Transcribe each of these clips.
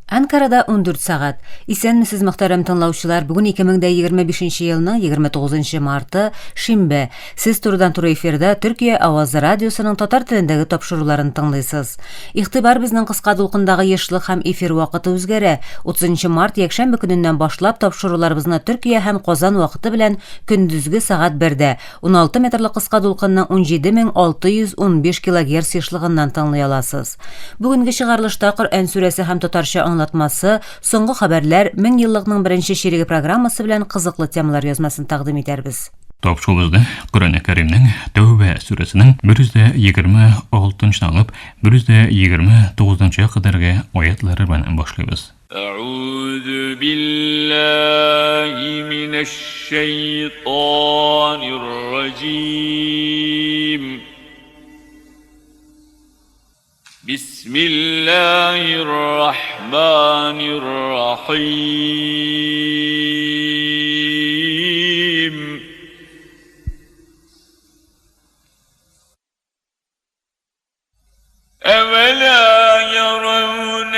Анкарада 14 сәгать. Исәнмесез, мөхтәрәм тыңлаучылар. Бүген 2025 елның 29 марты, шимбә. Сез турыдан-туры эфирда Төркия авазы радиосының татар телендәге тапшыруларын тыңлыйсыз. Игътибар безнең кыска дулкындагы ешлык һәм эфир вакыты үзгәрә. 30 март якшәмбе көненнән башлап тапшыруларыбызны Төркия һәм Казан вакыты белән көндезге сәгать 1дә 16 метрлы кыска дулкынның 17615 килогерц ешлыгыннан тыңлый аласыз. Бүгенге чыгарылышта Коръән сүрәсе һәм татарча аңлатмасы, соңгы хәбәрләр, меңьеллыкның беренче чиреге программасы белән кызыклы темалар язмасын тәкъдим итәрбез. Тапшыруыбызда Коръән Кәримнең Тәүбә сүрәсенең 126 алып 129 кадәрге аятлары белән башлыйбыз. Әгъузу биллаһи минәш-шәйтанир раҗим. بسم الله الرحمن الرحيم أولا يرون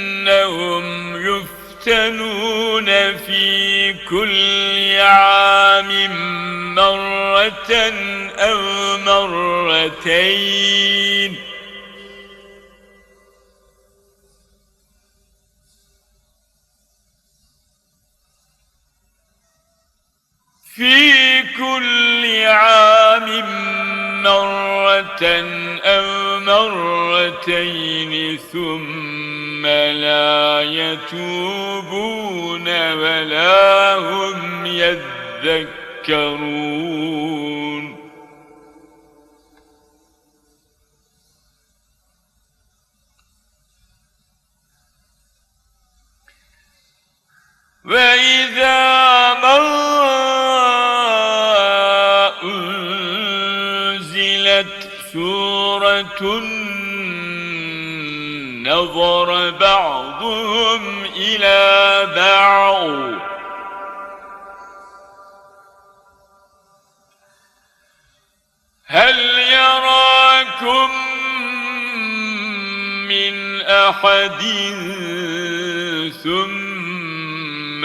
أنهم يفتنون في كل عام مرة أو مرتين في كل عام مرة أو مرتين ثم لا يتوبون ولا هم يذكرون وإذا ما أنزلت سورة نظر بعضهم إلى بعض هل يراكم من أحد ثم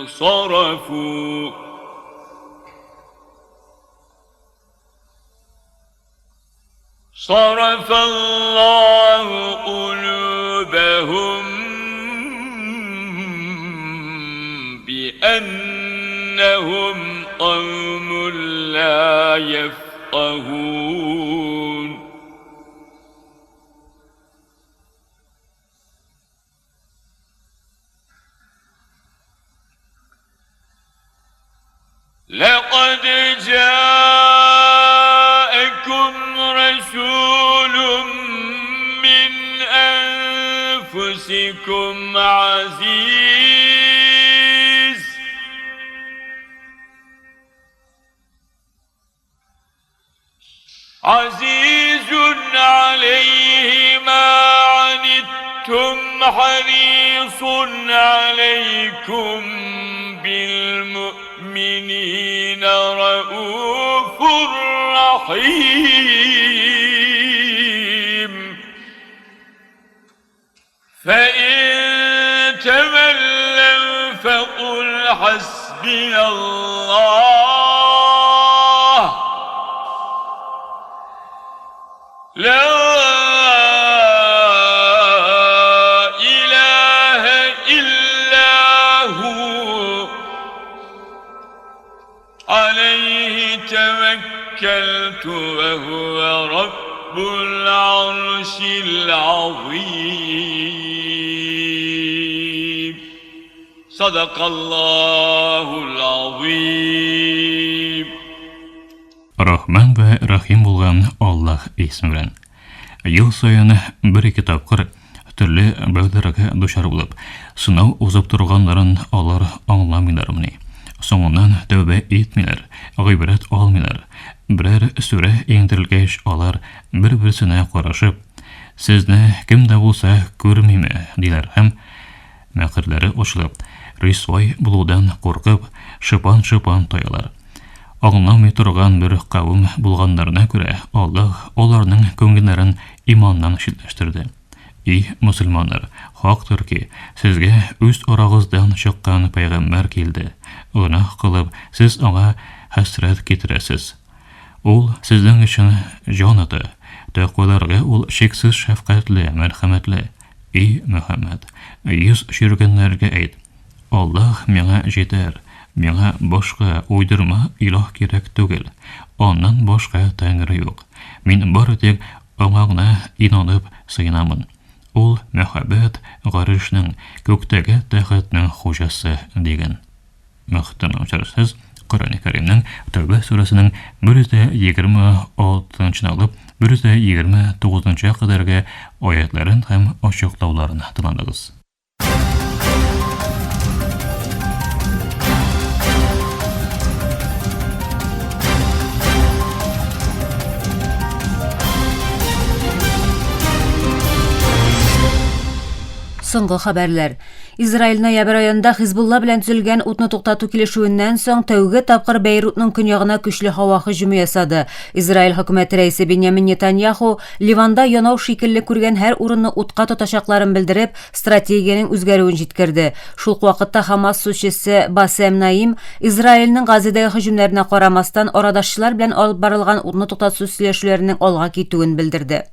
انصرفوا صرف الله قلوبهم بأنهم قوم لا يفقهون لقد جاءكم رسول من أنفسكم عزيز عزيز عليه ما عنتم حريص عليكم بالمؤمنين رؤوف رحيم فإن تولوا فقل حسبي الله لا إله إلا هو عليه توكلت وهو رب العرش العظيم صدق الله العظيم Рахман вә Рахим булган Аллаһ исеме белән. Ел саен бер-ике тапкыр төрле бәлаләргә дучар булып, сынау узып торганнарын алар аңламыйлармыни? Соңыннан тәүбә итмиләр, гыйбрәт алмыйлар. Берәр сүрә иңдерелгәч, алар бер-берсенә карашып, Сезне кем дә булса күрмиме? диләр һәм, мәкерләре ачылып, рисвай булудан куркып, шыпан-шыпан таялар. Аңламый торган бер кавем булганнарына күрә, Аллаһ аларның күңелләрен иманнан читләштерде. И мөселманнар, хактыр ки, сезгә үз арагыздан чыккан пәйгамбәр килде, гөнаһ кылып, сез аңа хәсрәт китерәсез. Ул сезнең өчен җан ата, тәкъваларга ул чиксез шәфкатьле, мәрхәмәтле. И Мөхәммәд, йөз чөергәннәргә әйт, Аллаһ миңа җитәр, миңа башка уйдырма илаһ кирәк түгел, Аннан башка Тәңре юк. Мин бары тик Аңа гына инанып сыенамын. Ул мәһабәт гарешнең, күктәге тәхетнең хуҗасы, диген. Мөхтәрәм сез Коръәни Кәримнең Тәүбә сүрәсенең 126 нчы алып 129 нчы кадәрге аятларын һәм ачыклауларын тыңладыгыз. Соңгы хәбәрләр. Израиль ноябрь аенда Хизбулла белән төзелгән утны туктату килешүеннән соң тәүге тапкыр Бейрутның көньягына көчле һава һөҗүме ясады. Израиль хөкүмәте рәисе Беньямин Нетаньяху Ливанда янау шикелле күргән һәр урынны утка тотачакларын белдереп, стратегиянең үзгәрүен җиткерде. Шул ук вакытта Хамас сүзчесе Басем Наим Израильнең Газәдәге һөҗүмнәренә карамастан, арадашчылар белән алып барылган утны туктату сөйләшүләренең алга китүен белдерде.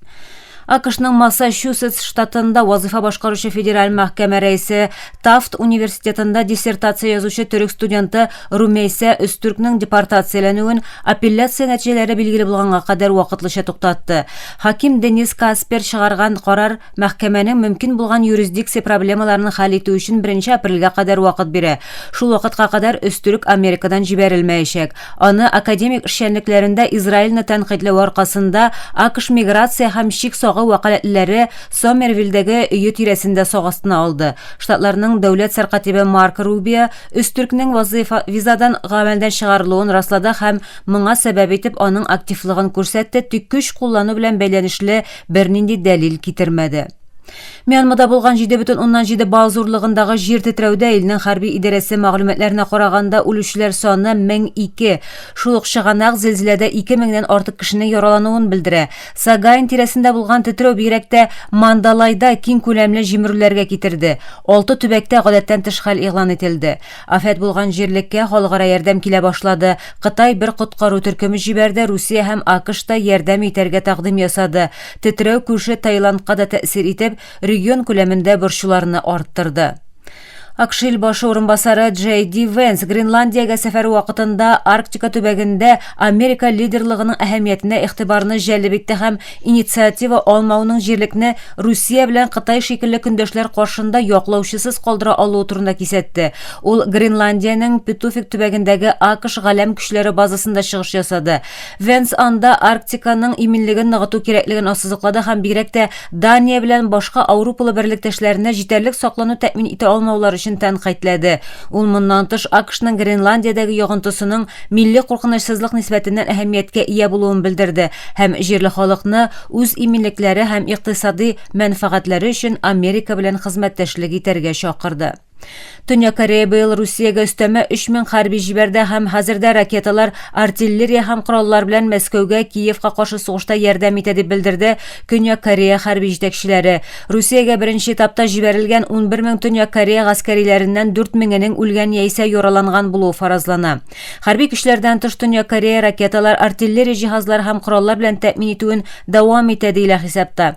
АКШның Массачусетс штатында вазыйфа башкаручы федераль мәхкәмә рәисе Тафт университетында диссертация язучы төрек студенты Румейсә Өстүркнең депортацияләнүен апелляция нәтиҗәләре билгеле булганга кадәр вакытлыча туктатты. Хаким Денис Каспер чыгарган карар Мәхкәмәнең мөмкин булган юрисдикция проблемаларын хәл итү өчен беренче апрельгә кадәр вакыт бирә. Шул вакытка кадәр Өстүрк Америкадан җибәрелмәячәк. Аны академик эшчәнлекләрендә Израильне тәнкыйтьләве аркасында АКШ миграция һәм чик сагы вәкаләтлеләре Сомервильдәге өе тирәсендә сак астына алды. Штатларның дәүләт сәркатибе Марк Рубио Өстүркнең вазыйфа визадан гамәлдән чыгарылуын раслады һәм моңа сәбәп итеп аның активлыгын күрсәтте, тик көч куллану белән бәйләнешле бернинди дәлил китермәде. Мьянмада булган 7,7 балл зурлыгындагы җир тетрәүдә илнең хәрби идарәсе мәгълүматларына караганда үлүчеләр саны 1002. Шул ук чыганак зилзиләдә 2000-нән артык кешенең яралануын белдерә. Сагайн тирәсендә булган тетрәү бигрәк тә Мандалайда киң күләмле җимерүләргә китерде. Алты төбәктә гадәттән тыш хәл игълан ителде. Афәт булган җирлеккә халыкара ярдәм килә башлады. Кытай бер коткару төркеме җибәрде, Русия һәм АКШ та ярдәм итәргә тәкъдим ясады. Тетрәү күрше Таиландка да тәэсир итеп, регион күләмендә борчуларны арттырды. АКШ илбашы урынбасары Джей Ди Венс Гренландиягә сәфәре вакытында Арктика төбәгендә Америка лидерлыгының әһәмиятенә игътибарны җәлеп итте һәм инициатива алмауның җирлекне Русия белән Кытай шикелле көндәшләр каршында яклаучысыз калдыра алуы турында кисәтте. Ул Гренландиянең Петуфик төбәгендәге АКШ галәм көчләре базасында чыгыш ясады. Венс анда Арктиканың иминлеген ныгыту кирәклеген ассызыклады һәм бигрәк тә Дания белән башка аурупалы берлектәшләренә җитәрлек саклану тәэмин итә алмаулары өчен тәнкыйтьләде. Ул моннан тыш АКШның Гренландиядәге йогынтысының милли куркынычсызлык нисбәтеннән әһәмияткә ия булуын белдерде һәм җирле халыкны үз иминлекләре һәм икътисади мәнфәгатьләре өчен Америка белән хезмәттәшлек итәргә чакырды. Төньяк Корея быел Русиягә өстәмә 3000 хәрби җибәрде һәм хәзердә ракеталар, артиллерия һәм кораллар белән Мәскәүгә Киевка каршы сугышта ярдәм итә дип белдерде Көньяк Корея хәрби җитәкчеләре. Русиягә беренче этапта җибәрелгән 11 мең Төньяк Корея гаскәриләреннән 4 меңенең үлгән яисә яраланган булуы фаразлана. Хәрби көчләрдән тыш Төньяк Корея ракеталар, артиллерия җиһазлары һәм кораллар белән тәэмин итүен дәвам итә, диелә хисапта.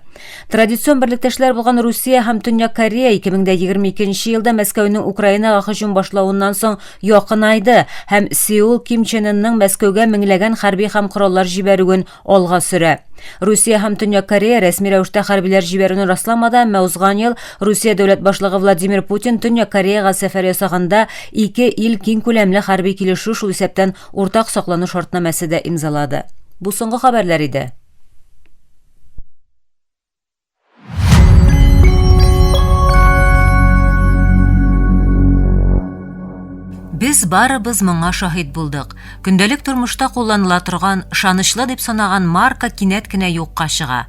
Традицион берлектәшләр булган Русия һәм Төньяк Корея 2022 елда Мәскәүнең Украинага һөҗүм башлавыннан соң якынайды һәм Сеул Ким Чен Ынның Мәскәүгә меңләгән хәрби һәм кораллар җибәрүен алга сөрә. Русия һәм Төньяк Корея рәсми рәвештә хәрбиләр җибәрүне расламады, әмма узган ел Русия дәүләт башлыгы Владимир Путин Төньяк Кореяга сәфәр ясаганда ике ил киң күләмле хәрби килешү, шул исәптән уртак саклану шартнамәсе дә имзалады. Бу соңгы хәбәрләр иде. Без барыбыз моңа шаһит булдык. Көндәлек тормышта кулланыла торган, ышанычлы дип санаган марка кинәт кенә юкка чыга.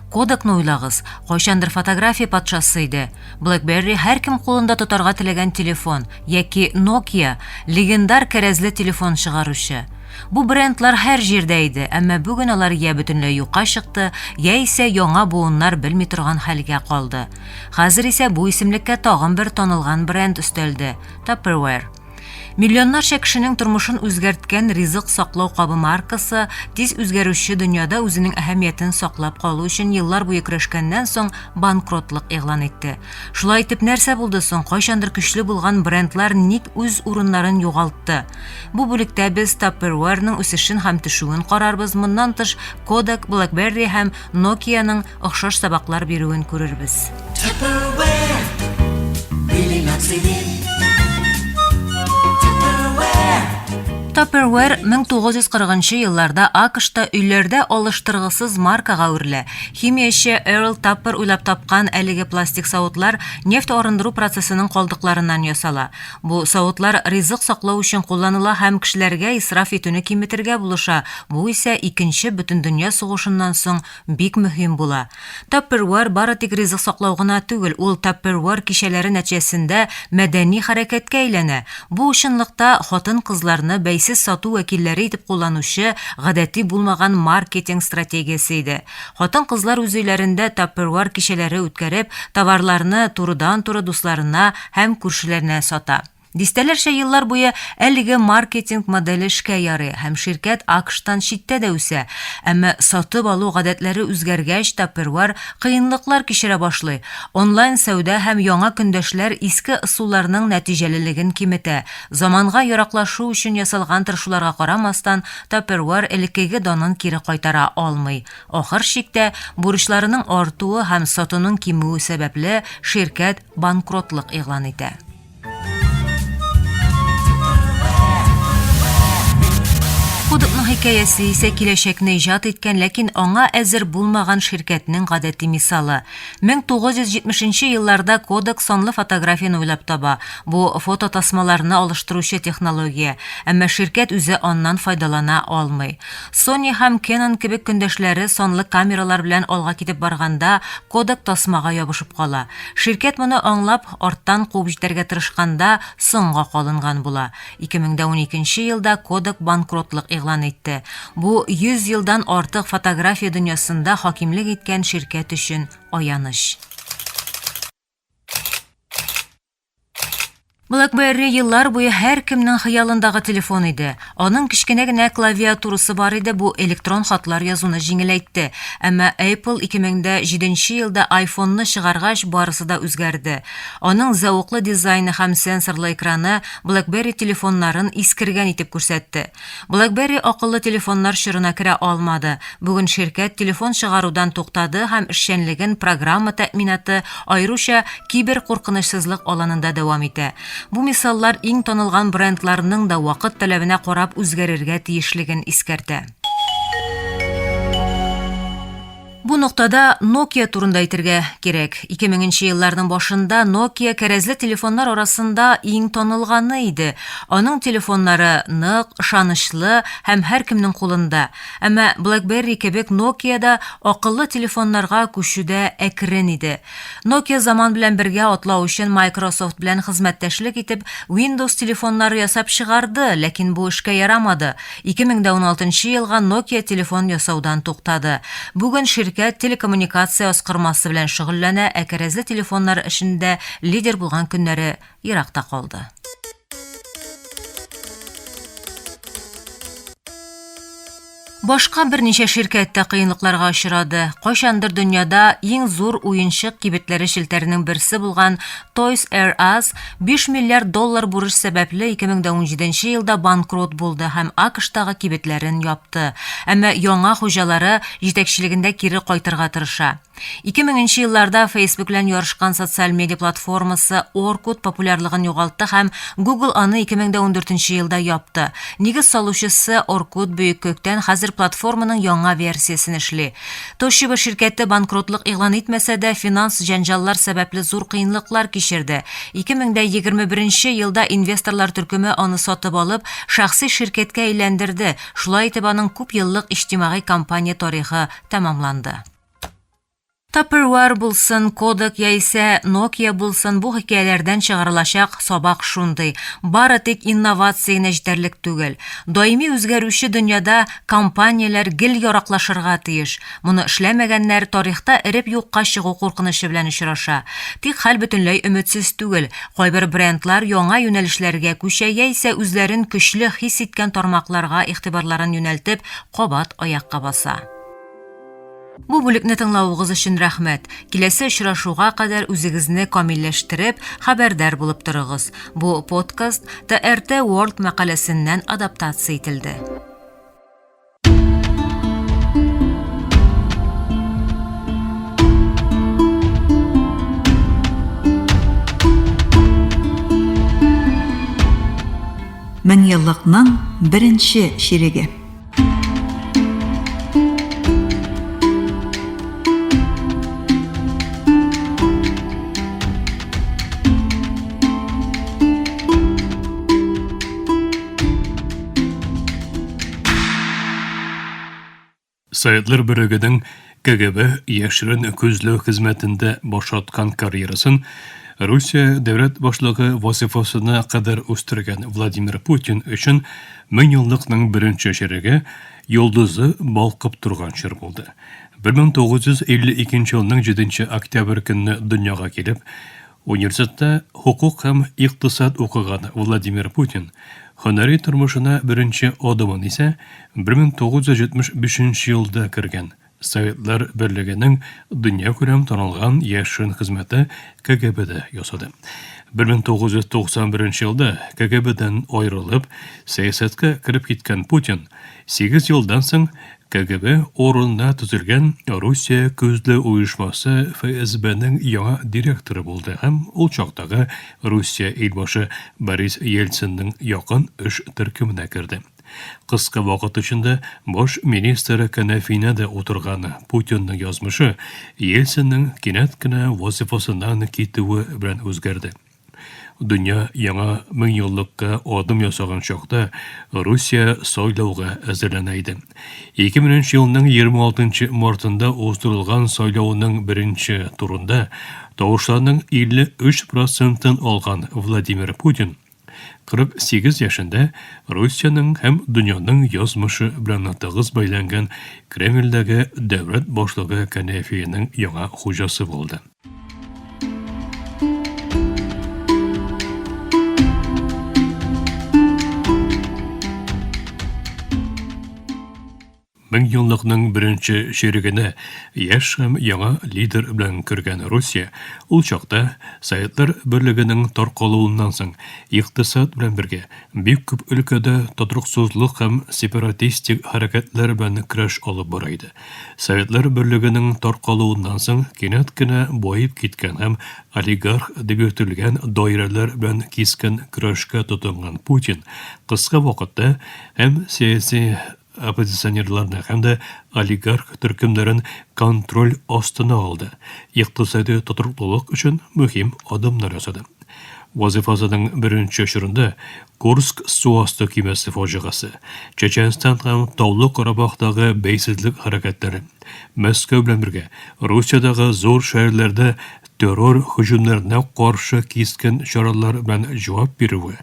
Кодакны уйлагыз, кайчандыр фотография патшасы иде. BlackBerry һәркем кулында тотарга теләгән телефон яки Nokia, легендар кәрәзле телефон чыгаручы. Бу брендлар һәр җирдә иде, әмма бүген алар я бөтенләй юкка чыкты, яисә яңа буыннар белми торган хәлгә калды. Хәзер исә бу исемлеккә тагын бер танылган бренд өстәлде, Tupperware. Миллионнарча кешенең тормышын үзгәрткән ризык саклау кабы маркасы тиз үзгәрүче дөньяда үзенең әһәмиятен саклап калу өчен еллар буе көрәшкәннән соң банкротлык игълан итте. Шулай итеп, нәрсә булды соң, кайчандыр көчле булган брендлар ник үз урыннарын югалтты? Бу бүлектә без Tupperware-ның үсешен һәм төшүен карарбыз, моннан тыш Kodak, BlackBerry һәм Nokia-ның охшаш сабаклар бирүен күрербез. Tupperware really knocks it in. Tupperware. Tupperware 1940 елларда АКШта өйләрдә алыштыргысыз маркага әверелә. Химияче Эрл Таппер уйлап тапкан әлеге пластик савытлар нефть арындыру процессының калдыкларыннан ясала. Бу савытлар ризык саклау өчен кулланыла һәм кешеләргә исраф итүне киметергә булыша, бу исә Икенче бөтендөнья сугышыннан соң бик мөһим була. Tupperware бары тик ризык саклау гына түгел, ул Tupperware кичәләре нәтиҗәсендә мәдәни хәрәкәткә әйләнә. Бу чынлыкта хатын-кызларны бәйсез сату вәкилләре итеп кулланучы гадәти булмаган маркетинг стратегиясе иде. Хатын-кызлар үз өйләрендә Tupperware кичәләре үткәреп, товарларны турыдан-туры дусларына һәм күршеләренә сата. Дистәләрчә еллар буе әлеге маркетинг моделе эшкә ярый һәм ширкәт АКШтан читтә дә үсә. Әмма сатып алу гадәтләре үзгәргәч, Tupperware кыенлыклар кичерә башлый. Онлайн сәүдә һәм яңа көндәшләр иске ысулларның нәтиҗәлелеген киметә. Заманга яраклашу өчен ясалган тырышуларга карамастан, Tupperware элеккеге данын кире кайтара алмый. Ахыр чиктә, бурычларының артуы һәм сатуның кимүе сәбәпле, ширкәт банкротлык игълан итә. Кодекның хикәясе исә киләчәкне иҗат иткән, ләкин аңа әзер булмаган ширкәтнең гадәти мисалы. 1970 нче елларда Kodak санлы фотографияне уйлап таба. Бу фототасмаларны алыштыручы технология, әмма ширкәт үзе аннан файдалана алмый. Sony һәм Canon кебек көндәшләре санлы камералар белән алга китеп барганда, Kodak тасмага ябышып кала. Ширкәт моны аңлап, арттан куып җитәргә тырышканда, соңга калынган була. 2012 елда Kodak банкротлык игълан итте. Бу 100 елдан артык фотография дөньясында хакимлек иткән ширкәт өчен аяныч. BlackBerry еллар буе һәркемнең хыялындагы телефон иде. Аның кечкенә генә клавиатурасы бар иде, бу электрон хатлар язуны җиңеләйтте. Әмма Apple 2007 елда iPhone-ны чыгаргач, барысы да үзгәрде. Аның зәвыклы дизайны һәм сенсорлы экраны BlackBerry телефоннарын искергән итеп күрсәтте. BlackBerry акыллы телефоннар чорына керә алмады. Бүген ширкәт телефон чыгарудан туктады һәм эшчәнлеген программа тәэминаты, аеруча киберкуркынычсызлык аланында дәвам итә. Бу мисаллар иң танылган брендларның да вакыт таләбенә карап үзгәрергә тиешлеген искәртә. Бу ноктада Nokia турында әйтергә кирәк. 2000 нче елларның башында Nokia кәрәзле телефоннар арасында иң танылганы иде. Аның телефоннары нык, ышанычлы һәм һәркемнең кулында. Әмма BlackBerry кебек Nokia да акыллы телефоннарга күчүдә әкрен иде. Nokia заман белән бергә атлау өчен Microsoft белән хезмәттәшлек итеп Windows телефоннары ясап чыгарды, ләкин бу эшкә ярамады. 2016 елга Nokia телефон ясаудан туктады. Бүген ширкәт телекоммуникация аскырмасы белән шөгыльләнә, ә кәрәзле телефоннар эшендә лидер булган көннәре еракта калды. Башка берничә ширкәт тә кыенлыкларга очрады. Кайчандыр дөньяда иң зур уенчык кибетләре челтәренең берсе булган Toys R Us 5 миллиард доллар бурыч сәбәпле 2017 елда банкрот булды һәм АКШтагы кибетләрен япты. Әмма яңа хуҗалары җитәкчелегендә кире кайтырга тырыша. 2000 нче елларда Facebook белән ярышкан социаль медиа платформасы Orkut популярлыгын югалтты һәм Google аны 2014 елда япты. Нигез салучысы Orkut бөек күктән хәзер платформаның яңа версиясен эшли. Toshiba ширкәте банкротлык игълан итмәсә дә, финанс җәнҗаллар сәбәпле зур кыенлыклар кичерде. 2021 елда инвесторлар төркеме аны сатып алып, шәхси ширкәткә әйләндерде, шулай итеп аның күп еллык иҗтимагый компания тарихы тәмамланды. Tupperware булсын, Kodak яисә Nokia булсын, бу хикәяләрдән чыгарылачак сабак шундый, бары тик инновация генә җитәрлек түгел. Даими үзгәрүче дөньяда компанияләр гел яраклашырга тиеш. Моны эшләмәгәннәр тарихта эреп юкка чыгу куркынычы белән очраша. Тик хәл бөтенләй өметсез түгел. Кайбер брендлар яңа юнәлешләргә күчә яисә үзләрен көчле хис иткән тармакларга игътибарларын юнәлтеп, кабат аякка баса. Бу бүлекне тыңлавыгыз өчен рәхмәт. Киләсе очрашуга кадәр үзегезне камилләштереп, хәбәрдар булып торыгыз. Бу подкаст TRT World мәкаләсеннән адаптация ителде. Меңьеллыкның беренче чиреге. Советлар Берлегенең КГБ яшерен күзләү хезмәтендә башаткан карьерасын Русия дәүләт башлыгы вазифасына кадәр үстергән Владимир Путин өчен меңьеллыкның беренче чиреге йолдызы балкып торган чор булды. 1952 елның 7 октябрь көнне дөньяга килеп, Университетта хокук һәм икътисад укыган Владимир Путин һөнәри тормышына беренче адымын исә 1975 елда кергән Советлар Берлегенең дөньякүләм танылган яшерен хезмәте КГБда ясады. 1991 елда КГБдан аерылып, сәясәткә кереп киткән Путин сигез елдан соң КГБ урынына төзелгән Русия күзле оешмасы ФСБнең яңа директоры булды һәм ул чактагы Русия илбашы Борис Ельцинның якын эш төркеменә керде. Кыска вакыт эчендә баш министр кәнәфиенә дә утырган Путинның язмышы Ельцинның кинәт кенә вазифасыннан китүе белән үзгәрде. Дөнья яңа меңьеллыкка адым ясаган чакта Русия сайлауга әзерләнә иде. 2000 елның 26 мартында уздырылган сайлауның беренче турында тавышларның 53 процентын алган Владимир Путин 48 яшендә Русиянең һәм дөньяның язмышы белән тыгыз бәйләнгән Кремльдәге дәүләт башлыгы кәнәфиенең яңа хуҗасы булды. Меңьеллыкның беренче чирегенә яшь һәм яңа лидер белән кергән Русия ул чакта Советлар Берлегенең таркалуыннан соң икътисад белән бергә бик күп өлкәдә тотрыксызлык һәм сепаратистик хәрәкәтләр белән көрәш алып бара иде. Советлар Берлегенең таркалуыннан соң кинәт кенә баеп киткән һәм олигарх дип йөртелгән даирәләр белән кискен көрәшкә тотынган Путин кыска вакытта һәм сәяси оппозиционерларны һәм дә олигарх төркемнәрен контроль астына алды, икътисади тотрыклылык өчен мөһим адымнар ясады. Вазифасының беренче чорында Курск су асты көймәсе фаҗигасе, Чәчәнстан һәм Таулы Карабахтагы бәйсезлек хәрәкәтләре, Мәскәү белән бергә Русиядәге зур шәһәрләрдә террор һөҗүмнәренә каршы кискен чаралар белән җавап бирүе,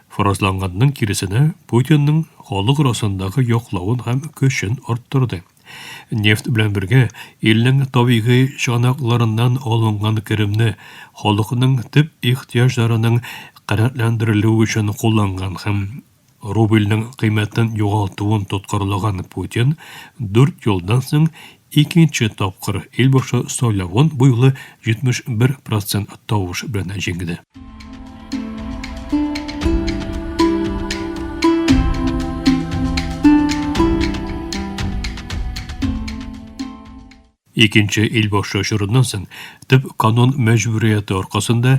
фаразланганның киресенә, Путинның халык арасындагы яклавын һәм көчен арттырды. Нефть белән бергә илнең табигый чыганакларыннан алынган керемне халыкның төп ихтыяҗларының канәгатьләндерелүе өчен кулланган һәм рубльнең кыйммәтен югалтуын тоткарлаган Путин дүрт елдан соң икенче тапкыр илбашы сайлавын бу юлы 71 процент тавыш белән җиңде. Икенче илбашы чорыннан соң төп канун мәҗбүрияте аркасында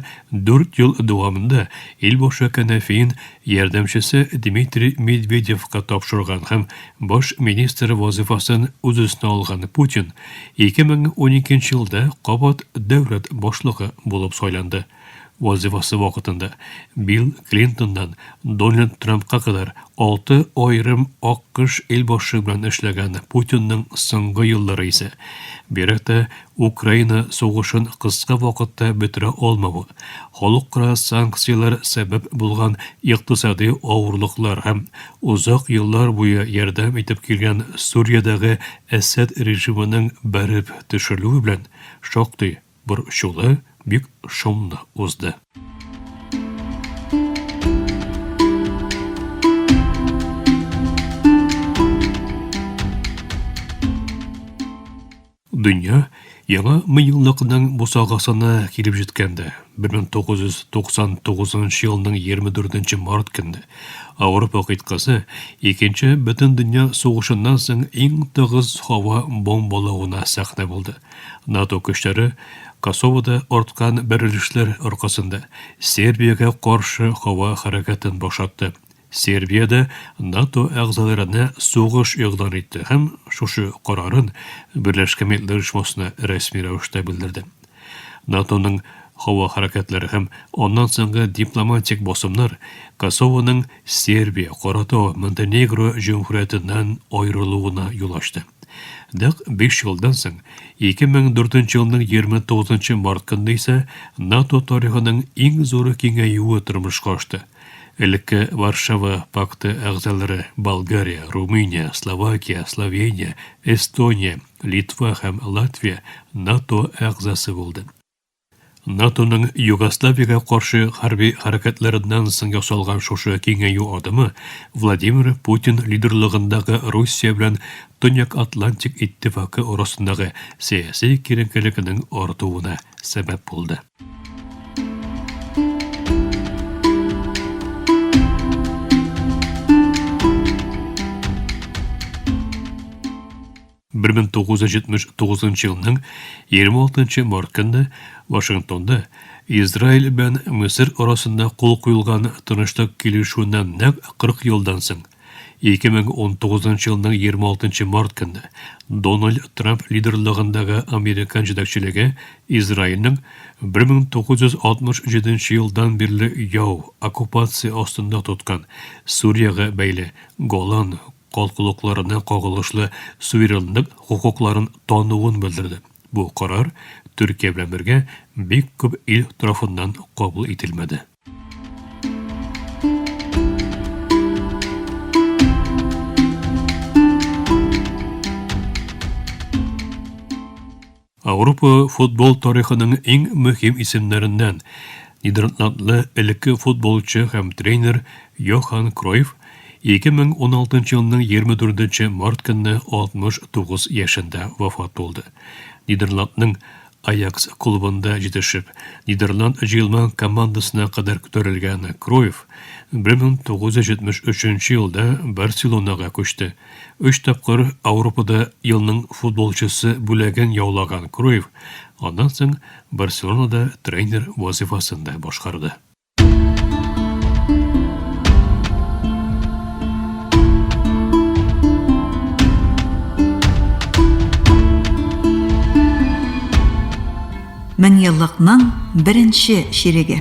4 ел дәвамында илбашы кәнәфиен ярдәмчесе Дмитрий Медведевка тапшырган һәм баш министр вазыйфасын үз өстенә алган Путин 2012 елда кабат дәүләт башлыгы булып сайланды. вазифасы вакытында Билл Клинтоннан Дональд Трампка кадәр алты аерым АКШ илбашы белән эшләгән Путинның соңгы еллары исә, бигрәк тә Украина сугышын кыска вакытта бетерә алмавы, халыкара санкцияләр сәбәп булган икътисади авырлыклар һәм озак еллар буе ярдәм итеп килгән Сүриядәге Әсәд режимының бәреп төшерелүе белән шактый борчулы, бик шомлы узды. Дөнья яңа меңьеллыкның бусагасына килеп җиткәндә, 1999 елның 24 март көнне Ауропа кыйтгасы Икенче бөтендөнья сугышыннан соң иң тыгыз һава бомбалавына сәхнә булды. НАТО көчләре Косовода арткан бәрелешләр аркасында Сербиягә каршы һава хәрәкәтен башлатты. Сербия дә НАТО әгъзаларына сугыш игълан итте һәм шушы карарын Берләшкән Милләтләр Оешмасына рәсми рәвештә белдерде. НАТОның һава хәрәкәтләре һәм аннан соңгы дипломатик басымнар Косовоның Сербия, Каратау, Монтенегро җөмһүриятеннән аерылуына юл ачты. Нәкъ биш елдан соң, 2004 елның 29 март көнне исә НАТО тарихының иң зур киңәюе тормышка ашты. Элекке Варшава пакты әгъзалары Болгария, Румыния, Словакия, Словения, Эстония, Литва һәм Латвия НАТО әгъзасы булды. НАТОның Югославиягә каршы хәрби хәрәкәтләреннән соң ясалган шушы киңәю адымы Владимир Путин лидерлыгындагы Русия белән Төньяк Атлантик иттифакы арасындагы сәяси киеренкелекнең артуына сәбәп булды. 1979 елның 26 март көнне Вашингтонда Израиль белән Мисыр арасында кул куелган тынычлык килешүеннән нәкъ 40 елдан соң 2019 елның 26 март көнне Дональд Трамп лидерлыгындагы американ җитәкчелеге Израильнең 1967 елдан бирле яу, оккупация астында тоткан Сүриягә бәйле Голан калкулыкларына кагылышлы суверенлык хокукларын тануын белдерде. Бу карар Төркия белән бергә бик күп ил тарафыннан кабул ителмәде. Ауропа футбол тарихының иң мөһим исемнәреннән нидерландлы элекке футболчы һәм тренер Йохан Кройф 2016 елның 24 март көнне 69 яшендә вафат булды. Нидерландның Аякс клубында җитешеп, Нидерланд җыелма командасына кадәр күтәрелгән Кройф 1973 елда Барселонага күчте. Өч тапкыр Ауропада елның футболчысы бүләген яулаган Кройф аннан соң Барселонада тренер вазыйфасын да башкарды. Меңьеллыкның беренче чиреге.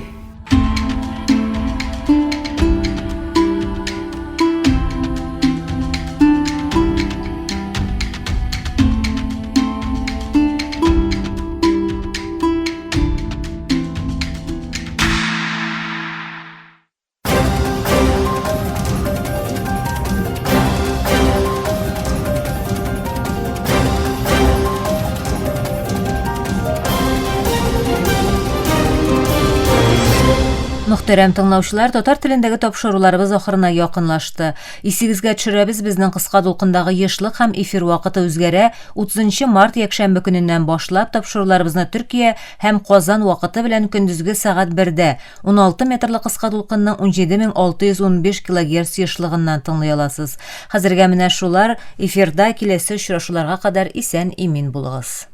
Мөхтәрәм тыңлаучылар, татар телендәге тапшыруларыбыз ахырына якынлашты. Исегезгә төшерәбез, безнең кыска дулкындагы ешлык һәм эфир вакыты үзгәрә. 30 март якшәмбе көненнән башлап тапшыруларыбызны Төркия һәм Казан вакыты белән көндезге сәгать 1-дә 16 метрлы кыска дулкынның 17615 килогерц ешлыгыннан тыңлый аласыз. Хәзергә менә шулар, эфирда киләсе очрашуларга кадәр исән-имин булыгыз.